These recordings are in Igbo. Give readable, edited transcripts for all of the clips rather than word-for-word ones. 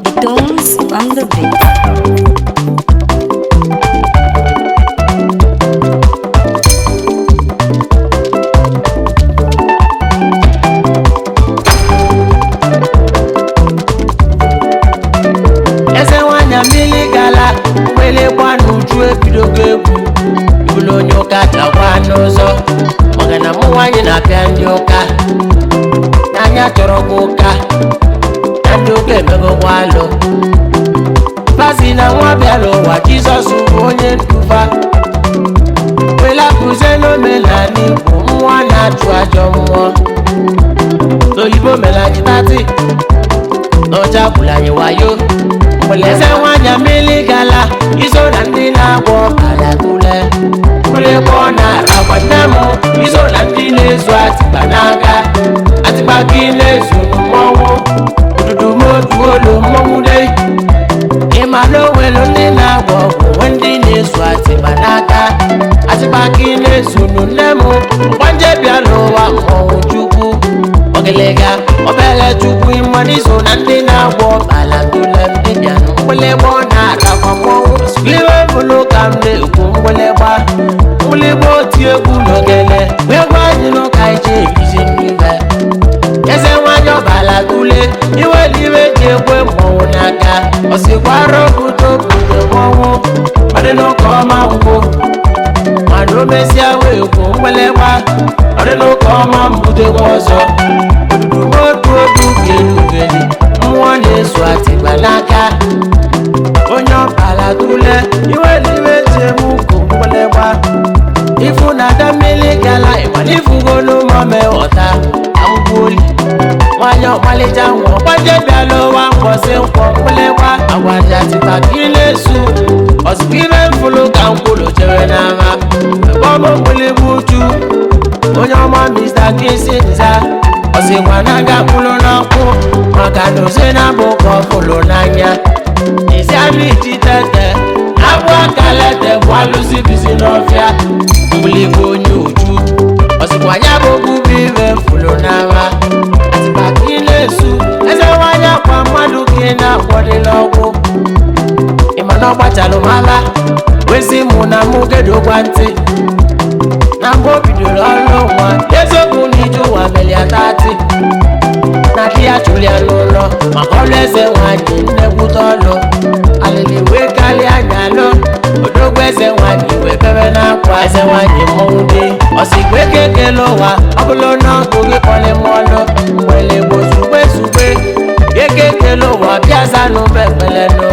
The tones on the beat. Eze nwanyị mmiri gala mgbịlịgba n'uju ebidogo egwu ibulu onye ụka chakwa n'ụzọ maka na mụ nwaanyị na-apịa ndị ụka n'anya chọrọ gị ụka na ndị ụka emegokwa alụ pasi na nwa bịara ụwa Jizọs bụ onye ndufa welapụzie n'omenala Igbo mmụọ na-achụ ajọ mmụọ n'oyibo mere anyị tati n'ọcha gwụrụ anyị wayo. Eze nwanyị mmiri gala iso na ndị na-agwọ ọkara tule mgbịrịgba ọ na-arakwa nne m iso na ndị na-ezu atịkpa n'aka atịkpa gị na-ezu mmọnwụ ududu motu olu mmọnwụ dei. Ịma na onwelu ndị na-agwọ ọgwụ nwe ndị na-ezu atịkpa n'aka atịkpa gị na-ezu nne m mgbanje bịa n'ụwa mmọnwụ chukwu ọgịlịga obere chukwu ịmaniso na ndị na-agwọ ọbala tule ndị bịanụ mgbịlịgba ọ na-arakwa mmọnwụ iwe bụlụ ka m na-ekwu mgbịlịgba mgbịlịgba oti egwu n'ogele wee gwa anyị n'ụka ije erizi n'ibe. Eze nwanyị ọbala tule iwe n'iwe ji ekwe mmọnwụ n'aka ọsịkwara obodo obodo mmọnwụ ọdịnụka ọma nkwụ mana o mesịa wee kwu mgbịlịgba ọdịnụka ọma mbutekwa ọzọ odudu odu kelugeli mmụọ na-ezu atịgba n'aka onye ọbala tule iwe n'iwe ji eme ukwu mgbịlịgba ifu na ada mmiri gala ịgbana ifugolu mame ghọta angwoli nwanyị ọmalịcha nwa ọgbaje bịala ụwa mgbọsị nkwọ mgbịlịgba agwaja tịkpa ka ị na-esu ọzụkwa ibe mfụlụ ka mkwụlụ chere n'ama ọmụ mgbịlịgba uju onye ọma Mr. Kisi nza ọsịkwa na aga kwụlụ n'ọkụ maka na oze na-abụ ka ọ fụlụ n'anya isi anụ iji tete abụ aka lete bụ alụsị bizi n'ọfịa mgbịlịgba onye uju ọsịkwa ya bụ okwu bụ ibe mfụlụ n'ama atịkpa ka ị na-esu eze nwanyị akwa mmadụ ka ị na-akwadịla ọgwụ ịma na ọ gbachalụ mala wezi mụ na mụ gedokwa ntị na mgbe o bidoro ọrụ nwa eziokwu na ije ụwa melia tati na di ya chụrụ ya n'ụlọ maka ọlụ eze nwanyị nnekwute ọlụ alịlị wee karịa anya alụ odogwu eze nwanyị wee bebe n'akwa eze nwanyị mmọnwụ dị ọsịkwa eke ekele ụwa ọ bụrụ na ọkụ gị kpọlị m ọlụ mgbelegbo zugbe zugbe eke ekele ụwa bịa zanụ mekpelenụ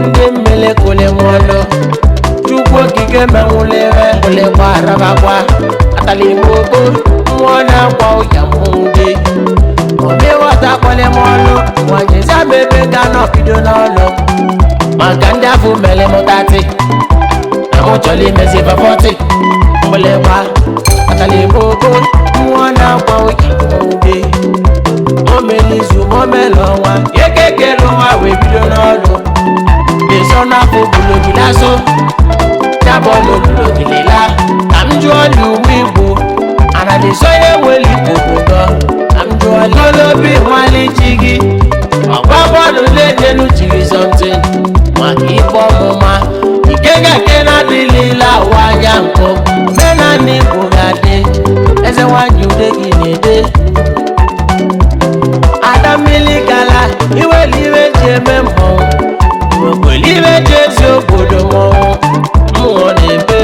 ndị mmiri kụlị m ọlụ chukwu okike menwụlere ụlịkwa arabakwa atala igbo ogbo mmụọ na-akwa ụya mmọnwụ dị omewata kpọlị m ọlụ nwanyezi m ebe ga nọbido n'ọlụ maka ndị afọ mere m tati na mụ chọrọ imezi fafọtị mgbịlịgba atala igbo ogbo mmụọ na-akwa ụya mmọnwụ dị omelizu ma omele ọnwa ekekele ụwa wee bido n'ọlụ ịsọ n'afọ bulogili azụ ya bọọlụ bulogilila ka m jụọ n'ugbo igbo anadịsọ ya enweli igbo ụtọ ka m jụọ lolobi nwale chi gị ọgba bọọlụ na-enyelu jiri somtin maka ikpe ọmụma ike ga-eke na-adịlila ụwa anya nkụ omenala igbo ga-adị eze nwanyị ude gị na-ede ada mmiri gala iweli iwe ji eme mmọnwụ iwekweli iwe ji ezi obodo mmọnwụ mmụọ na-ebe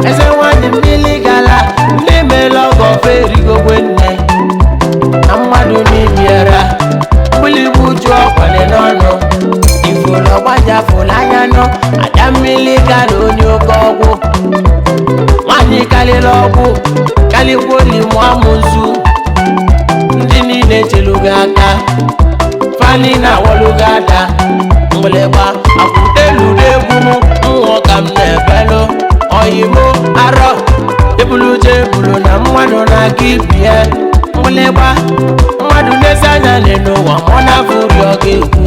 eze nwanyị mmiri gala ndị meela ọgọ ferigogwe nne na mmadụ n'ibiara mgbịlịgba uju ọkwale n'ọnụ ifuru ọgbajafụlụ anya nọ ada mmiri gala onye oke ọgwụ nwanyị karịrị ọgwụ karịkwoli amụnzu ndị niile chelugo aka fani na-awọlugo ada mgbịlịgba akwụteludo egwu m mmụọ ka m na-ebelu oyimo arọ ebuluje ebulu na mmadụ na-aka ibi ya mgbịlịgba mmadụ na-ezi anya n'elu ụwa ma ọ na-afụ uri ọ ga-ekwu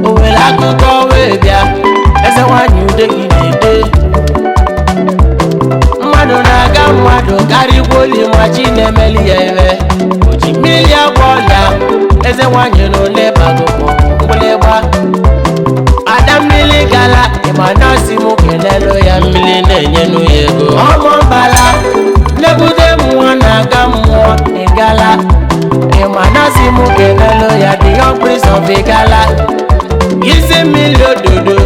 o nwere akụkọ wee bịa eze nwanyị ude gị na-ede. na chi na-emeli ya eme. O ji mmiri agwọ ọrịa, eze nwanyị na ole bago mgbịlịgba. Ada mmiri gala, ịma nọọsị m kelelu ya, mmiri na-enyenu ya ego. Ọmọ mbala nnekwute mmụọ na-aga mmụọ ịgala, ịma nọọsị m kelelu ya, the young prince of Igala. Isi mmiri ododo,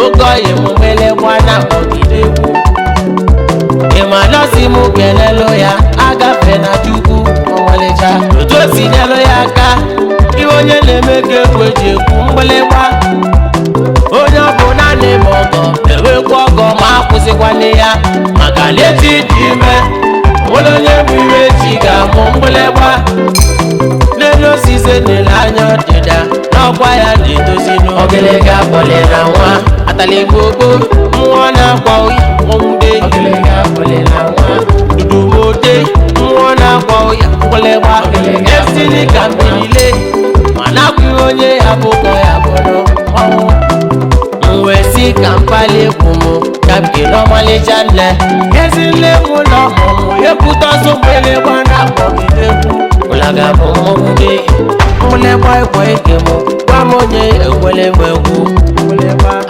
oke oyi m mgbịlịgba na kpọgide egwu. Ịma nọọsị m kelelu ya, agafe na Chukwu ọmalịcha. Otu o si nyelu ya aka, ihe onye na-eme ka egwu eji ekwu mgbịlịgba. Onye ọ bụ naanị ma ọgọ ewekwa ọgọ ma akwụsịkwana ya, maka na echi dị ime, nwere onye bụ ire echi ga-amụ mgbịlịgba. N'elu osisi nile anya ọdịda n'ọkwa ya na-edozi ọgịlịga kpọlịla nwa ataligbogo mmụọ na-akwa ụya nwụde. Ọgịlịga kpọlịla nwa dudumode mmụọ na-akwa ụya mgbịlịgba. Esili ka mbilile mana akwụghị onye ya bụkọ ya bụrụ ọnwụ. Mgbe si ka mkpali egwu m ka m kele ọmalịcha nne, ezi nne m ụlọ ọmụmụ ekwute ọsọ mgbịlịgba na-akpọgide egwu. Ụlaga bụ mmọnwụ gị mgbịlịgba ịkwa ike m gwa m onye ekwele m egwu.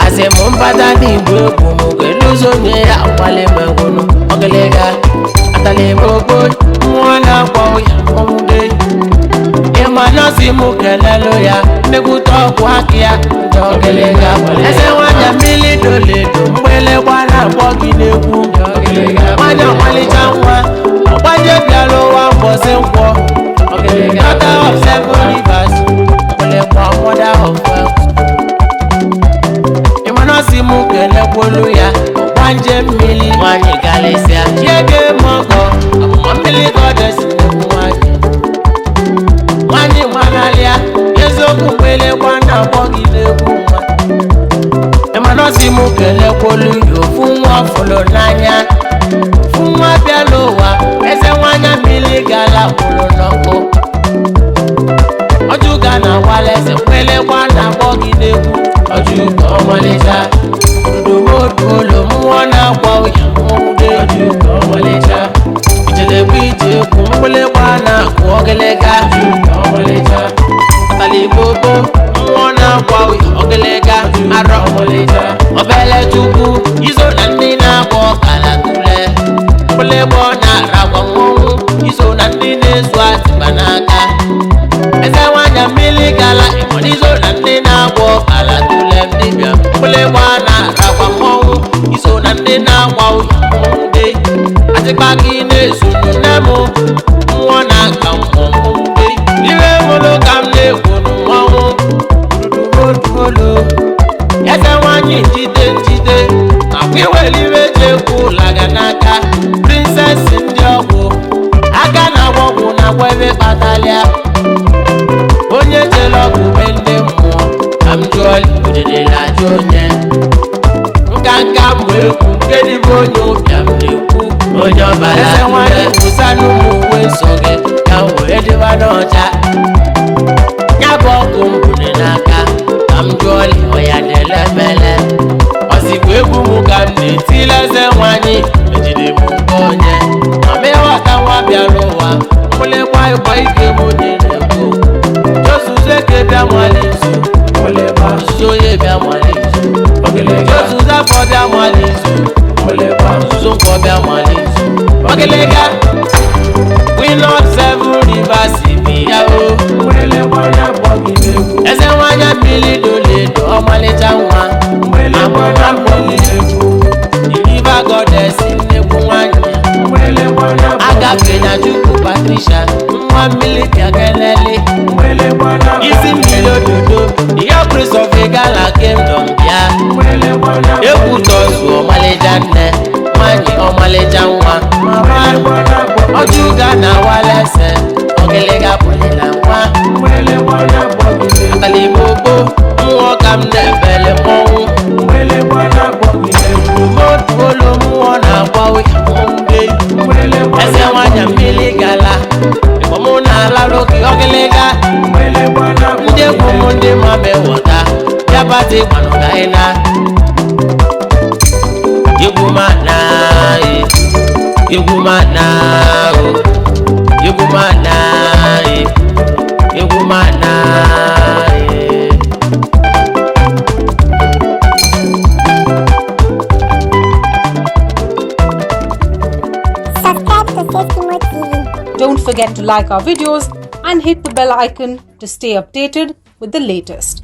Asị m mbata n'igwe egwu m ga-eluzo onye ya akwali m egwu nụ. Ọgịlịga atali m ogbo mmụọ na-akwa ụya mmọnwụ gị. Ịma nọọsị m kelelu ya, mmekwute ọgwụ aka ya ndị ọgịlịga. Eze nwanyị mmiri doledo mgbịlịgba na-akpọ gị n'egwu. Nwanyị ọmalịcha nwa ọgbanje bịara ụwa mbọsị nkwọ. Daughter of seven rivers, mgbịlịgba, mother of wealth. Ịma nọọsị m kelekwolu ya, ọgbanje mmiri nwanyị galịsịa chiege m ọgọ amụma mmiri goddess nnekwu nwanyị. Nwanyị nwanalịa eziokwu mgbịlịgba na-akpọ gị n'egwu nwa. Ịma nọọsị m kelekwolu ya, ofu nwa fụlụ n'anya, ofu nwa bịa n'ụwa, eze nwanyị mmiri gala kwụrụ n'ọkụ. Ọjụga na awala eze mgbịlịgba na-akpọ gị n'egwu. Ọjụga ọmalịcha dudumoduolu mmụọ na-akwa ụya mmọnwụ. Ọjụga ọmalịcha ijelekwa ije egwu mgbịlịgba na-akụ ọgịlịga. Ataligbobo mmụọ na-akwa ụya ọgịlịga arọ. Obele Chukwu izo na ndị na-agba ọkala tule mgbịlịgba ọ na-aragwa mmọnwụ, izo na ndị na-ezu atịba n'aka. Eze nwanyị mmiri gala ịmọdụ izo na ndị na-agba ọkala tule dibịa mgbịlịgba na-aragwa mmọnwụ, izo na ndị na-agba ụya mmọnwụ dị. Atịkpa gị na-ezu nne m mmụọ na-aka mmụọ mmọnwụ dị. Iwe nwụrụ ka m na-ekwu mmọnwụ dudumoduolu. Eze nwanyị njide njide akwa iwere iwe ji ekwu ụlaga n'aka. Princess ndị ọgwụ aka na-agwọ ọgwụ na-agwọ ebe kpatalịa onye jere ọgwụ be ndị mmụọ ka m jụọ ojedere ajụ onye nka nka mgbe egwu nke dịbụ onye ụbịam na-ekwu onye ọbara. Eze nwanyị wụsa n'ụmụ uwe nsọ gị ka m wee dịba n'ọcha, ya bụ ọkụ m bune n'aka ka m jụọ ọya na-elemele ọzikwa egwu m ka m na-etile. Eze nwanyị ejide m nke onye ma ịghọta nwa bịara ụwa mgbịlịgba ịkwa ike m onye na-ekwu Josuzeke bịa nwale nso, nzuzo onye bịa nwale nso, Josuzu afọ bịa nwale nso, nzuzo nkwọ bịa nwale nso. Ọgịlịga Queen of seven rivers bi ya o. Eze nwanyị mmiri doledo ọmalịcha nwa amụma mmiri, the river goddess nnekwu nwanyị. Agafe na Chukwu Patricia nwa mmiri bịakelele isi mmiri ododo, the young prince of Igala kingdom bịa egwu tọzụ ọmalịcha nne nwanyị ọmalịcha nwa mama ọjụga na walese ọgịlịga pụlịla nwa ataligbobo mmụọ ka m na-ebele mmọnwụ olu mmụọ na-agba ụya mmọnwụ. Eze nwanyị mmiri gala ịkpọmụ na-alarụ gị ọgịlịga. Ndị egwu m ndị ma mewọta ya bati gbanụ ka ị na egwu ma na egwu ma na o. Mana egwu mana eh. Subscribe to Safety Mode TV. Don't forget to like our videos and hit the bell icon to stay updated with the latest.